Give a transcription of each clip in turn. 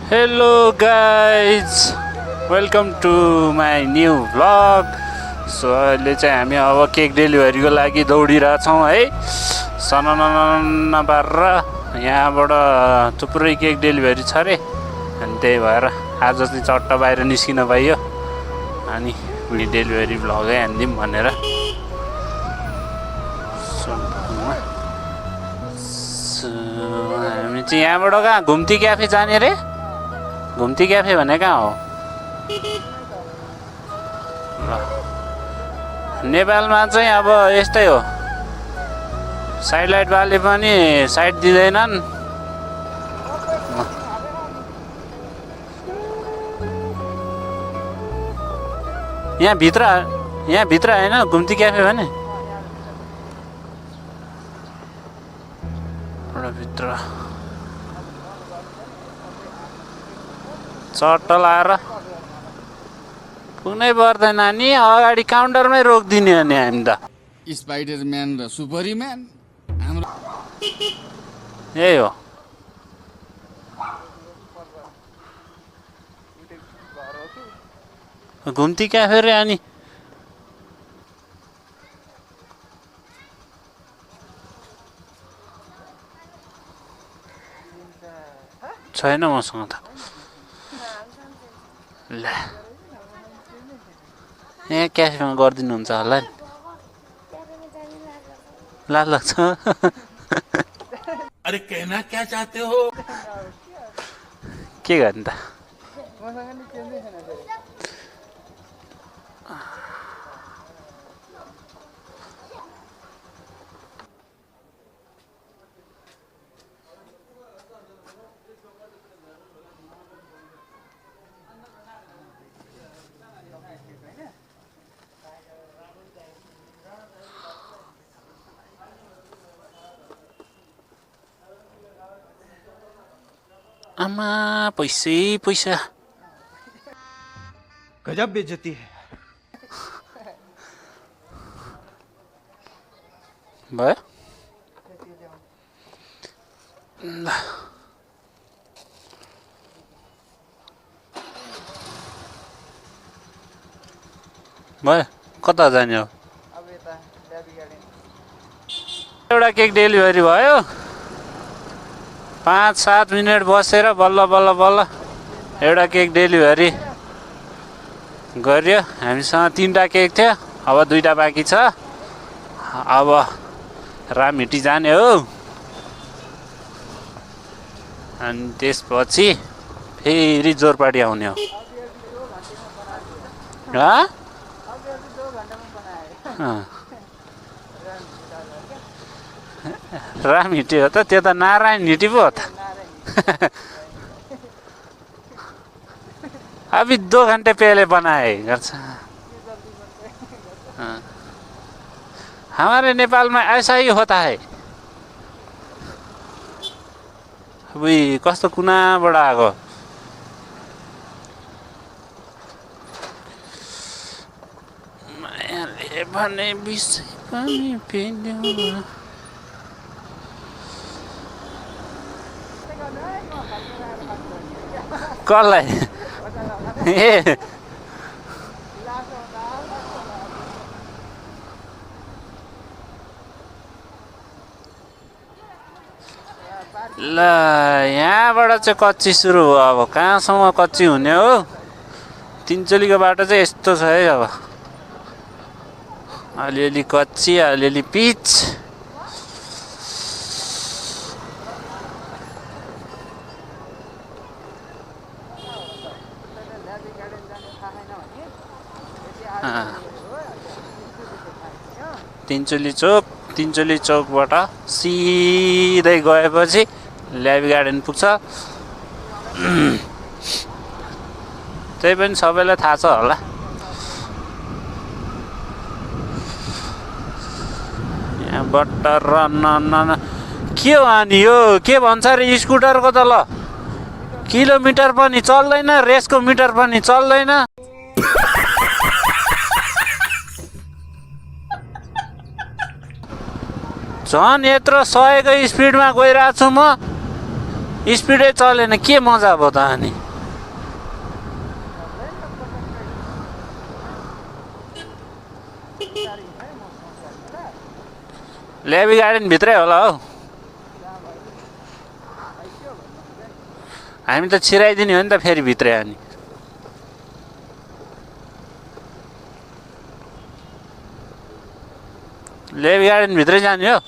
Hello guys, welcome to my new vlog. So अहिले चाहिँ हामी अब केक डेलिभरीको लागि दौडिरहेछौँ है। सननन पारेर यहाँबाट थुप्रै केक डेलिभरी छ अरे, अनि त्यही भएर आज चाहिँ चट्ट बाहिर निस्किन पाइयो अनि डेलिभरी भ्लगै हानिदिउँ भनेर। हामी चाहिँ यहाँबाट कहाँ घुम्ती क्याफे जाने रे? घुम्ती क्याफे भने कहाँ हो? ल नेपालमा चाहिँ अब यस्तै हो, साइड लाइट वाले पनि साइड दिँदैनन्। यहाँ भित्र होइन घुम्ती क्याफे भने भित्र चट्ट लाएर पुग्नै पर्दैन नि, अगाडि काउन्टरमै रोकिदिने हो नि हामी त। स्पाइडरम्यान र सुपरम्यान हाम्रो यही हो। घुम्ती क्याफे रे अनि छैन मसँग त। ल यहाँ क्याफेमा गरिदिनुहुन्छ होला नि, लाज लाग्छ। अरे कहना क्या चाहते हो? के गर्ने त? आमा पैसै पैसा, गजब बेइज्जती है। भयो ल भयो। कता जाने हो? एउटा केक डेलिभरी भयो, 5-7 मिनट बसेर बल्ल बल्ल बल्ल एउटा केक डेलिभरी गर्यो। हामीसँग 3टा केक थियो, अब 2टा बाँकी छ। अब रामहिटी जाने हो, अनि त्यसपछि फेरि जोरपाटी आउने हो। रामहिटी हो त, त्यो त नारायण हिटी पो हो त। अभी 2 घंटे पहले बनाए गर्छ। हमारे नेपाल में ऐसा ही होता है। अबुई कस्तो कुनाबाट आएको? मायाले भने विषय पनि पेल्यो। कसलाई? ए ल यहाँबाट चाहिँ कच्ची सुरु हो। अब कहाँसम्म कच्ची हुने हो? तिनचुलीको बाटो चाहिँ यस्तो छ है। अब अलिअलि कच्ची, अलिअलि पिच। तिनचुली चोकबाट सिधै गएपछि ल्याबी गार्डन पुग्छ। त्यही पनि सबैलाई थाहा छ होला। यहाँबाट के हो अनि यो के भन्छ अरे स्कुटरको त? ल किलोमिटर पनि चल्दैन, रेसको मिटर पनि चल्दैन। झन् यत्रो 100को स्पिडमा गइरहेको छु म। स्पिडै चलेन के मजा भयो त अनि लेबी गार्डन भित्रै होला हौ हामी त छिराइदिने हो नि त फेरि भित्रै अनि लेबी गार्डन भित्रै जाने हो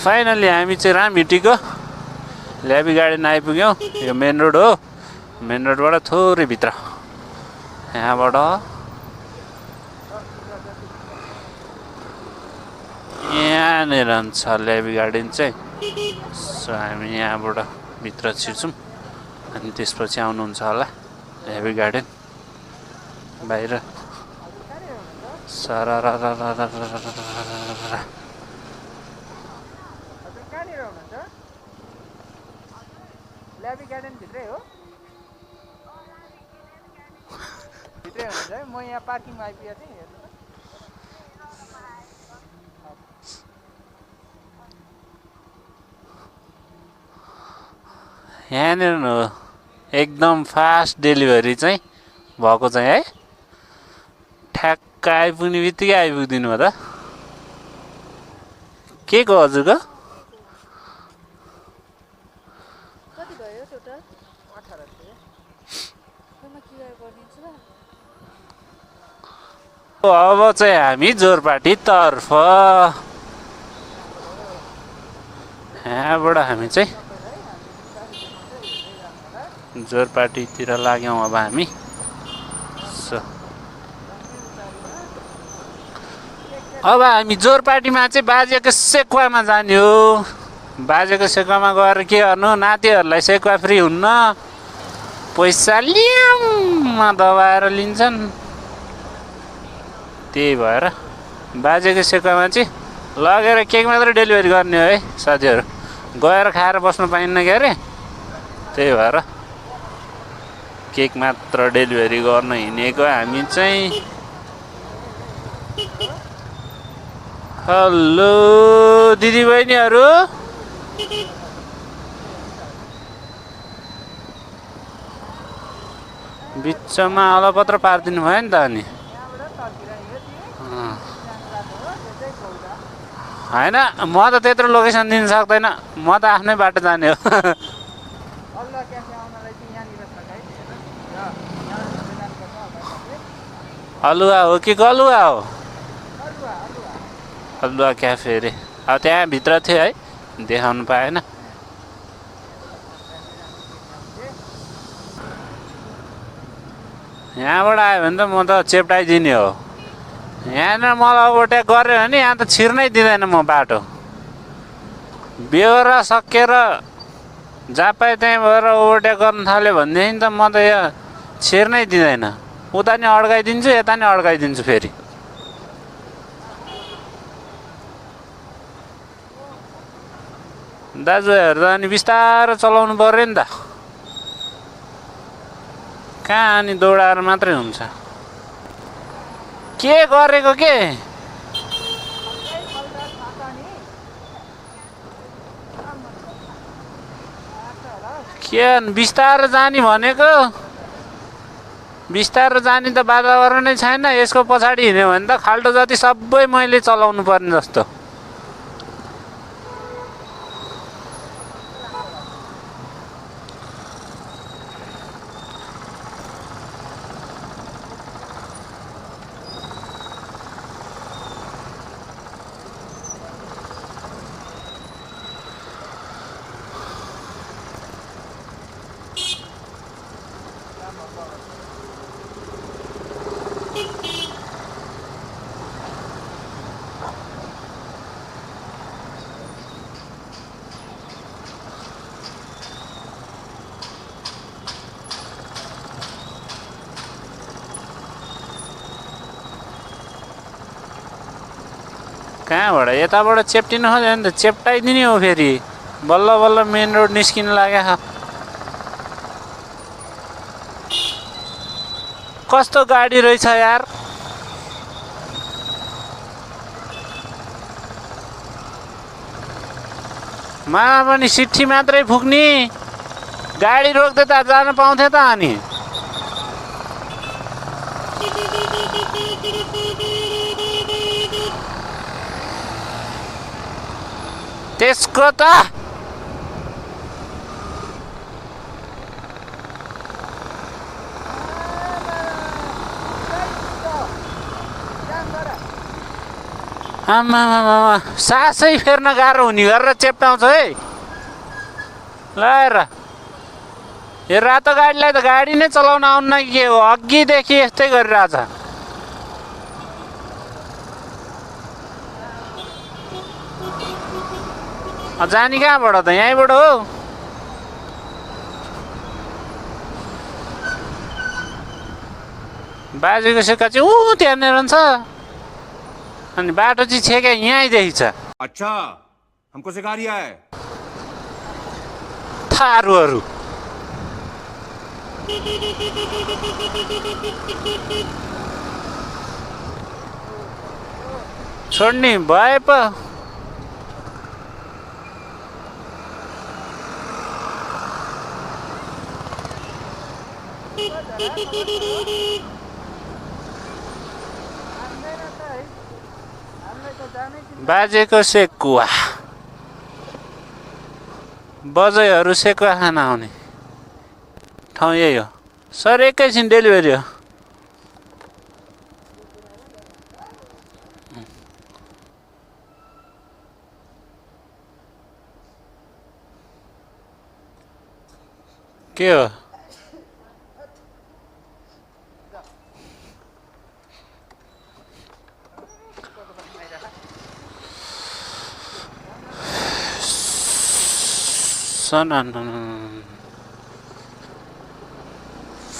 फाइनली हामी चाहिँ रामभिटीको लेबी गार्डन आइपुग्यौँ यो मेन रोड हो मेन रोडबाट थोरै भित्र यहाँबाट यहाँनिर छ लेबी गार्डन चाहिँ सो हामी यहाँबाट भित्र छिर्छौँ अनि त्यसपछि आउनुहुन्छ होला लेबी गार्डन बाहिर सारा लेबी गार्डन भित्रै हो भित्रै हुन्छ है म यहाँ पार्किङमा आइपुगेको थिएँ हेर्नु त यहाँनिर हो एकदम फास्ट डेलिभरी चाहिँ भएको चाहिँ है ठ्याक्क आइपुग्ने बित्तिकै आइपुगिदिनु हो त के को हजुरको कति भयो टोटल 18 थियो म क्युआर गरिदिन्छु ल अब चाहिँ हामी जोरपाटीतर्फ यहाँबाट हामी चाहिँ जोरपाटीतिर लाग्यौँ अब हामी अब हामी जोरपाटीमा चाहिँ बाजेको सेकुवामा जाने हो बाजेको सेकुवामा गएर के गर्नु नातिहरूलाई सेकुवा फ्री हुन्न पैसा ल्याउमा दबाएर लिन्छन् त्यही भएर बाजेको सेकुवामा चाहिँ लगेर केक मात्र डेलिभरी गर्ने हो है साथीहरू गएर खाएर बस्नु पाइन्न के अरे त्यही भएर केक मात्र डेलिभरी गर्न हिँडेको हामी चाहिँ हेलो दिदी बहिनीहरू बिचमा अलपत्र पारिदिनु भयो नि त अनि होइन म त त्यत्रो लोकेसन दिन सक्दैन म त आफ्नै बाटो जाने हो अलुवा हो कि कलुवा हो अलुवा क्याफे अरे अब त्यहाँभित्र थियो है देखाउनु पाएन यहाँबाट आयो भने त म त चेप्टाइदिने हो यहाँनिर मलाई ओभरटेक गऱ्यो भने यहाँ त छिर्नै दिँदैन म बाटो बेहोरा सकेर जहाँ पाएँ त्यहीँ भएर ओभरटेक गर्न थाल्यो भनेदेखि त म त यहाँ छिर्नै दिँदैन उता नि अड्काइदिन्छु यता नि अड्काइदिन्छु फेरि दाजुभाइहरू त अनि बिस्तारो चलाउनु पर्यो नि त कहाँ अनि दौडाएर मात्रै हुन्छ के गरेको के बिस्तारो जाने भनेको बिस्तारो जाने त वातावरणै छैन यसको पछाडि हिँड्यो भने त खाल्टो जति सबै मैले चलाउनु पर्ने जस्तो कहाँबाट यताबाट चेप्टिनु खोज्यो भने त चेप्टाइदिने हो फेरि बल्ल बल्ल मेन रोड निस्किनु लाग्यो कस्तो गाडी रहेछ यार मामा पनि सिट्ठी मात्रै फुक्ने गाडी रोक्दै त जान पाउँथे त अनि त्यसको त आमा सासै फेर्न गाह्रो हुने गरेर चेप्टाउँछ है ल हेर यो रातो गाडीलाई त गाडी नै चलाउन आउन्न कि के हो अघिदेखि यस्तै गरिरहेछ जाने कहाँबाट त यहीँबाट हो बाजेको सेक्का चाहिँ त्यहाँनिर रहन्छ अनि बाटो चाहिँ छेका यहीँदेखि छ अच्छा हमको सिखा रिया है थारूहरू छोड्ने भए पो बाजेको सेकुवा बजैहरू सेकुवा खान आउने ठाउँ यही हो सर एकैछिन डेलिभरी हो के हो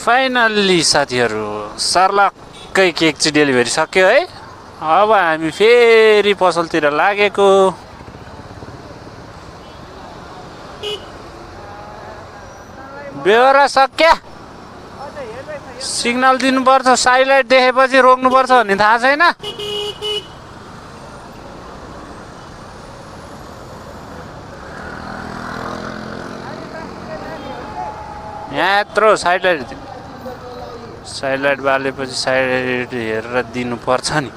फाइनल्ली साथीहरू सर्लक्कै केक चाहिँ डेलिभरी सक्यो है अब हामी फेरि पसलतिर लागेको बेहोरा सक्या सिग्नल दिनुपर्छ साइलाइट देखेपछि रोक्नुपर्छ भन्ने थाहा छैन यहाँ यत्रो साइडलाइट बालेपछि साइड हेरेर दिनुपर्छ नि